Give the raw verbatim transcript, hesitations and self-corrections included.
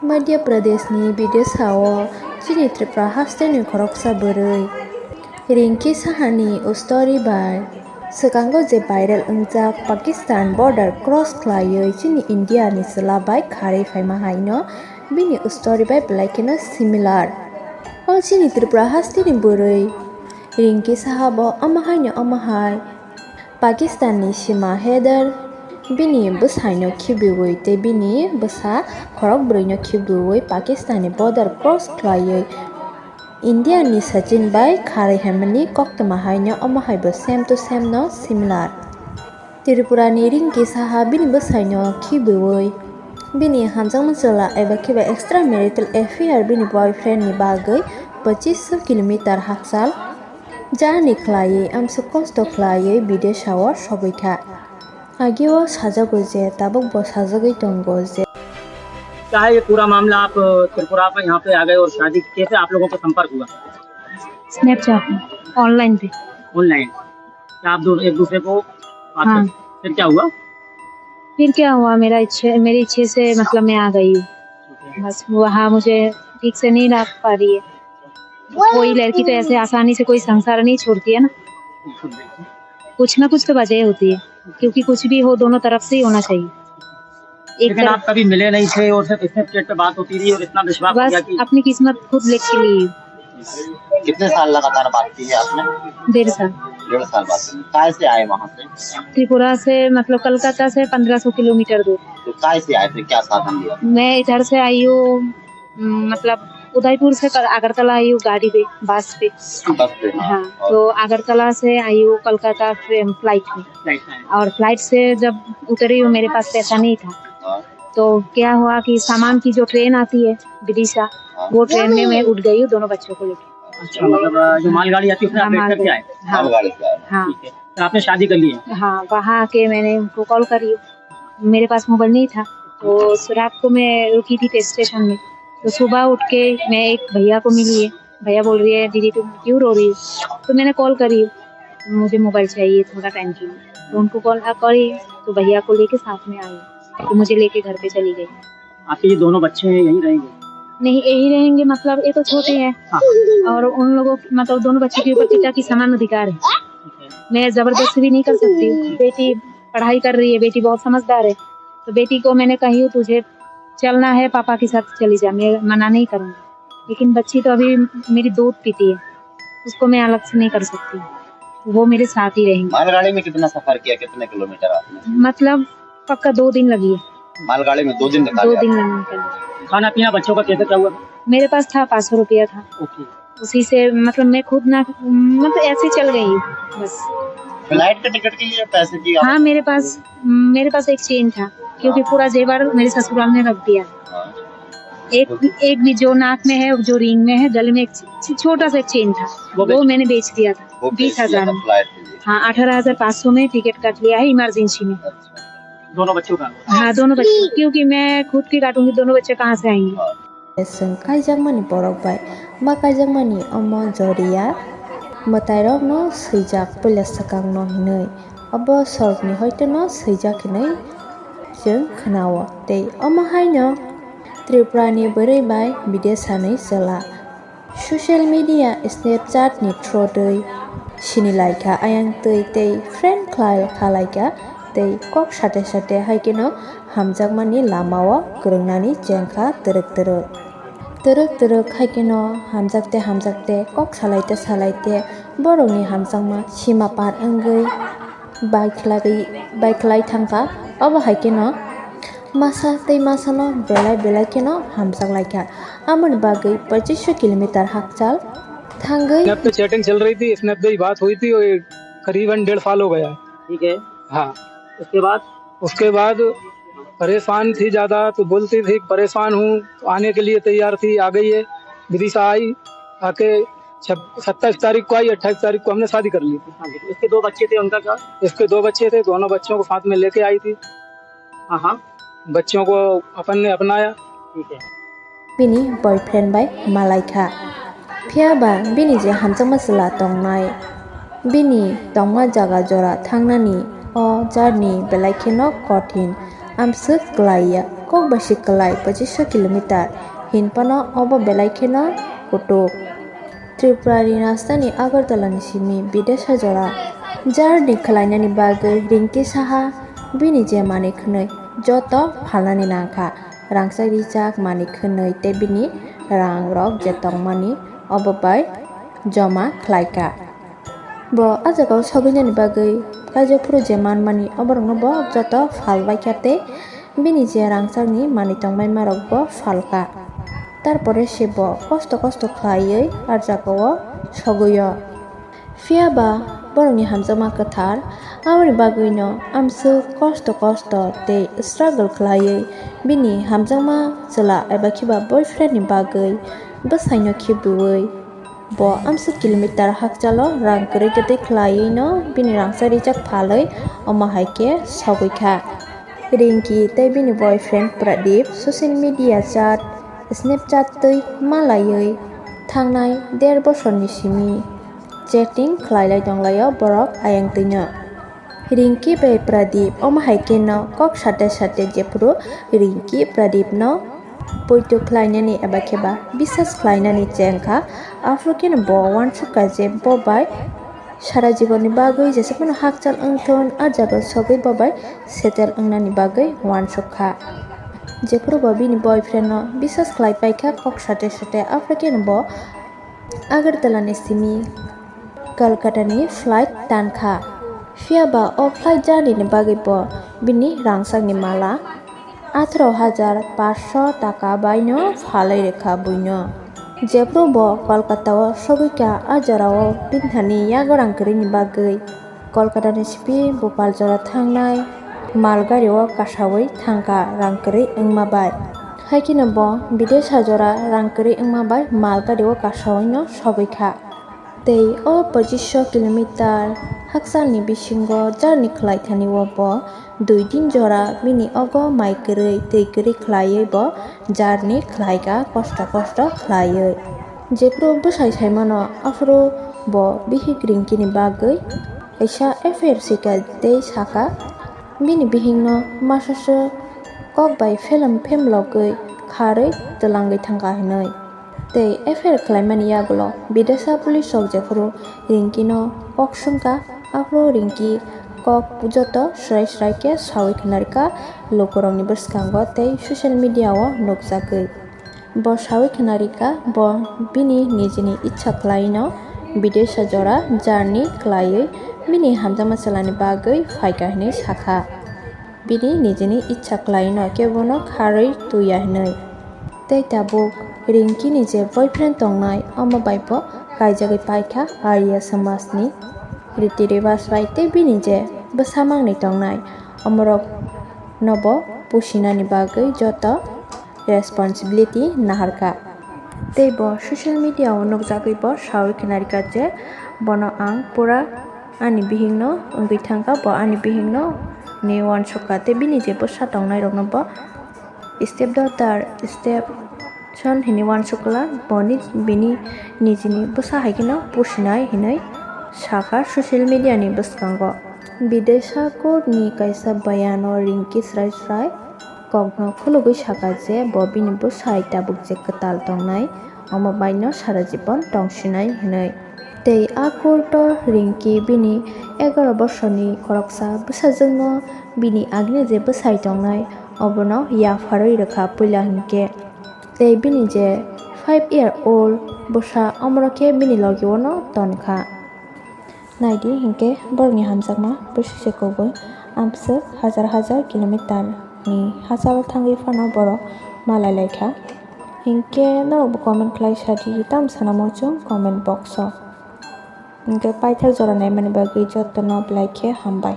Madhya Pradeshni Bidisha-o chini Tripura hasteni khoroksa bwrwi Rinki Sahani story bai swkango je viral wngjak Pakistan border cross khlaiwi chini India ni chwla bai kharwi phaima haino bini story bai belai kheno similar. O chini Tripura hasteni bwrwi Rinki Saha bo omo haino omo hai Pakistan ni sima Haider bini bwsaino khibiwi tei bini bwsa khorok bwrwino khibiwi Pakistan ni border cross khlaiwi India ni Sachin bai kharwi hwnmani koktwma haino omo hai bo same to same no similar. Tripura ni Rinki Saha bini bwsaino khibiwi bini hamjakma chwla eba khiba extra marital affair bini boyfriend ni bagwi pochisho kilometer hakchal journey khlaiwi amswk kosto khlaiwi Bidisha-o sogwi kha. Ageo sajago je tabukbo sajagwi tongo je. क्या है ये पूरा मामला? आप त्रिपुरा पे यहाँ पे आ गए और शादी कैसे आप लोगों को संपर्क हुआ? स्नैपचैट में, ऑनलाइन पे। ऑनलाइन? क्या आप दो एक दूसरे को बात हाँ। करते? फिर क्या हुआ? फिर क्या हुआ, मेरा इच्छे मेरी इच्छे से मतलब मैं आ गई हूँ। बस वहाँ मुझे ठीक से नहीं रख पा रही है। कोई लड़की तो ऐसे आसानी से कोई संसार नहीं छोड़ती है ना, कुछ ना कुछ तो वजह होती है, क्योंकि कुछ भी हो दोनों तरफ से ही होना चाहिए। एक लेकिन आप तरफ कभी मिले नहीं थे और सिर्फ स्नैपचैट पे बात होती रही और इतना विश्वास हो गया बस कि अपनी किस्मत खुद लिख के ली। कितने साल लगातार बात की है आपने? डेढ़ साल। डेढ़ साल बात की। काय से आए वहाँ से? त्रिपुरा से मतलब कोलकाता से पंद्रह सौ किलोमीटर दूर। तो काय से आए थे, क्या साधन लिया? मैं इधर से आई हूँ, उम, मतलब उदयपुर से कर- अगरतला आई हूँ गाड़ी पे, बस पे। बस पे? हाँ, तो अगरतला से आई हूँ कोलकाता फ्लाइट में। फ्लाइट में? और फ्लाइट से जब उतरी हूँ, मेरे पास पैसा नहीं था। हाँ। तो क्या हुआ कि सामान की जो ट्रेन आती है विदिशा, वो ट्रेन में मैं उठ गई हूँ दोनों बच्चों को लेके। अच्छा, मतलब जो मालगाड़ी आती है उसमें आप हाँ, बैठ करके आए? हाँ। मालगाड़ी से आए। हाँ। ठीक है, तो आपने शादी कर ली है? हाँ, वहाँ आके मैंने उनको कॉल करी। मेरे पास मोबाइल नहीं था, तो रात को मैं रुकी थी स्टेशन में। तो सुबह उठ के मैं एक भैया को मिली है। भैया बोल रही है, "दीदी, तुम क्यों रो रही हो?" तो मैंने कॉल करी, "मुझे मोबाइल चाहिए थोड़ा टाइम के लिए।" तो उनको कॉल करी, तो भैया को लेके साथ में आई, तो मुझे लेके घर पे चली गई। आपके ये दोनों बच्चे हैं, यहीं रहेंगे? नहीं, यही रहेंगे, मतलब ये तो छोटे हैं। हाँ। और उन लोगों, मतलब दोनों बच्चों के ऊपर पिता की समान अधिकार है। मैं जबरदस्ती भी नहीं कर सकती हूँ। बेटी पढ़ाई कर रही है, बेटी बहुत समझदार है, तो बेटी को मैंने कही, "तुझे चलना है पापा के साथ चली जा, मैं मना नहीं करूँगी।" लेकिन बच्ची तो अभी मेरी दूध पीती है, उसको मैं अलग से नहीं कर सकती, वो मेरे साथ ही रहेंगे। मालगाड़ी में कितना सफर किया, कितने किलोमीटर आपने? मतलब पक्का दो दिन लगी है, मालगाड़ी में दो दिन निकाल दो लिया। दिन लगने के लिए। खाना पीना बच्चों का कैसे, क्या हुआ? मेरे पास था पाँच सौ रुपया था, ओके। उसी से मतलब मैं खुद ना, मतलब ऐसे ही चल गई हूँ बस। फ्लाइट के टिकट के लिए पैसे की आप- हाँ, मेरे पास मेरे पास एक चेन था, क्योंकि पूरा जेवर मेरे ससुराल ने रख दिया। हाँ। एक एक भी जो नाक में है, जो रिंग में है, गले में एक ची- छोटा सा एक चेन था, वो वो मैंने बेच दिया था। वो बीस हजार पैसे में। फ्लाइट के लिए। हाँ, अठारह हजार पाँच सौ में टिकट काट लिया है इमरजेंसी में। अच्छा। दोनों बच्चों का? हाँ, दोनों बच्चे, क्योंकि मैं खुद की काटूंगी, दोनों बच्चे कहाँ से आएंगे? हाँ। Chwng kaijakmani borok bai ma kaijakmani omo joriya mwtairokno swijak puila swkangno hinwi obo sorokni hoitono swijak hinwi chwng khwnao tei omo haino Tripurani bwrwi bai Bidesani chwla social media Snapchatni through twi sinilaikha ayang twi tei friend khlai khalaikha tei kok sate sate haikeno hamjakmani lamao kwrwngnani chengkha twrwk twrwk. Twrwk twrwk haikeno hamjakte hamjakte kok salaite salaite borokni hamjakma sima par wngwi baikhlagwi baikhlai thangkha. Obo haikeno masa tei masano belai belai kheno hamjaklaikha. Amoni bagwi pochisho kilometer hakchal thangwi snap पे चैटिंग चल रही थी, स्नैप पे ही बात हुई थी और करीबन डेढ़ साल हो गया है। ठीक है, हाँ, उसके बाद? उसके बाद परेशान थी ज़्यादा, तो बोलती थी परेशान हूँ, तो आने के लिए तैयार थी, आ गई है। विदिशा आई, आके छब- सत्ताईस तारीख को आई, अट्ठाईस तारीख को हमने शादी कर ली थी। हाँ जी, उसके दो बच्चे थे, उनका क्या? इसके दो बच्चे थे, दोनों बच्चों को साथ में लेके आई थी। हाँ हाँ, बच्चों को अपन ने अपनाया। ठीक है। Bini boyfriend bai malaikha. Phiya ba bini je hamjakma chwla tongnai, bini tongma jaga jora thangnani o journey belai kheno kothin, amswk klaiya. Kokbasi kwlai pochisho kilometer, hinphano obo belai kheno kutuk. Tripurani rajdhani Agartalani simi Bidesa jora jarni khwlainani bagwi Rinki Saha bini je manwi khwnwi joto phalnani nangkha, rangchak rijak manwi khwnwi tei bini rangrok je tongmani obo bai joma khlaikha. Bo ah jagao sogwinani bagwi kaijak phuru je manmani oborokno bo joto phalbaikha tei bini je rangchakni manwi tongmaimarokbo phalkha. Tarpore se bo kosto kosto khlaiwi ah jagao sogwio. Phiya ba borokni hamjakma kwthar, aboni bagwino amswk kosto kosto tei struggle khlaiwi bini hamjakma chwla eba khiba boyfriendni bagwi bwsaino khibiui bo amswk kilometer hakchalo rang kwrwi kwtwi khlaiwino bini rangchak rijak phalwi omo hai khe sogwi kha. Rinki tei bini boyfriend Pradip social media chat, Snapchat twi malaiwi thangnai der bosorni simi chatting khlailai tonglaio borok ayang twino. Rinki bai Pradip omo hai kheno kok sate sate jephuru Rinki Pradipno poito khlainani eba kheba bisas khlainani chengkha, aphuru kheno bo uansukha je bo bai sara jibonni bagwi jesa phano hakchal wngthon, ah jagao sogwi bo bai settle wngnani bagwi uansukha. Jephuru bo bini boyfriendno bisas khlai paikha kok sate sate, aphuru kheno bo Agartalani simi Kolkatani flight tankha. Phiya ba o flight journey ni bagwi bo bini rangchakni mala atharo hajar paanch sho taka baino phalwi rwkha buino. Jephuru bo Kolkata o sogwikha, ah jorao bini thani yago rang kwrwini bagwi Kolkatani simi Bhopal jora thangnai malgario kasaui thangkha rang kwrwi wngma bai. Haikheno bo Bidesa jora rang kwrwi wngma bai malgario kasauino sogwikha. Tei o pochisho kilometer hakchalni bisingo journey khlai thani o bo dui din jora bini ogo mai kwrwi twi kwrwi khlaiwi bo journey khlaikha kosto kosto khlaiwi. Jephuru bwsai saimano aphuru bo bihik Rinkini bagwi kaisa affair swikha tei sakha bini bihikno masaswk kok bai phelam phemlogwi kharwi twlangwi thangkha hinwi. Tei affair khlaimani yagulo Bidesa police rok jephuru Rinkino kok swngkha, aphuru Rinki kok joto swrai swrai khe saui khwnarikha lukurokni bwskango tei social media o nukjagwi. Bo saui khwnarikha, bo bini nijini ichha khlaino Bidesa jora journey khlaiwi bini hamjakma chwlani bagwi phaikha hinwi sakha. Bini nijini ichha khlaino kebono kharwi twiya hinwi. Tei tabuk Rinkini je boyfriend tongnai, omo bai bo kaijagwi paikha Arya samajni riti ribas bai tei bini je bwsa mangni tongnai, omorokno bo pusinani bagwi joto responsibility naharkha. Tei bo social media o nukjagwi bo saui khwnarikha je bono ang pura ani bihikno wngwi thangkha, bo ani bihikno hinwi uansukha tei bini je bwsa tongnairokno bo step daughter, step son hinwi uansukla, boni bini nijini bwsa hai kheno pusinai hinwi sakha social media ni bwskango. Bidesa court ni kaisa bayano Rinki srai srai kokno khulugwi sakha je bo bini bwsai tabuk je kwtal tongnai, omo baino sara jibon tongsinai hinwi. Tei a court o Rinki bini egaro bosorni khoroksa bwsajwkno bini agini je bwsai tongnai obono yapharwi rwkha puila hinkhe. Tei bini je five year old bwsa omorok khe bini logio no tonkha. Naidi hinkhe borokni hamjakma bwswk se kubui amswk hajar hajar kilometer ni hachalo thangwi phano borok malai laikha. Hinkhe norokbo comment khlai sadi, tamo sana muchung comment box o. Hinkhe paithak jora naimani bagwi jotono belai khe hambai.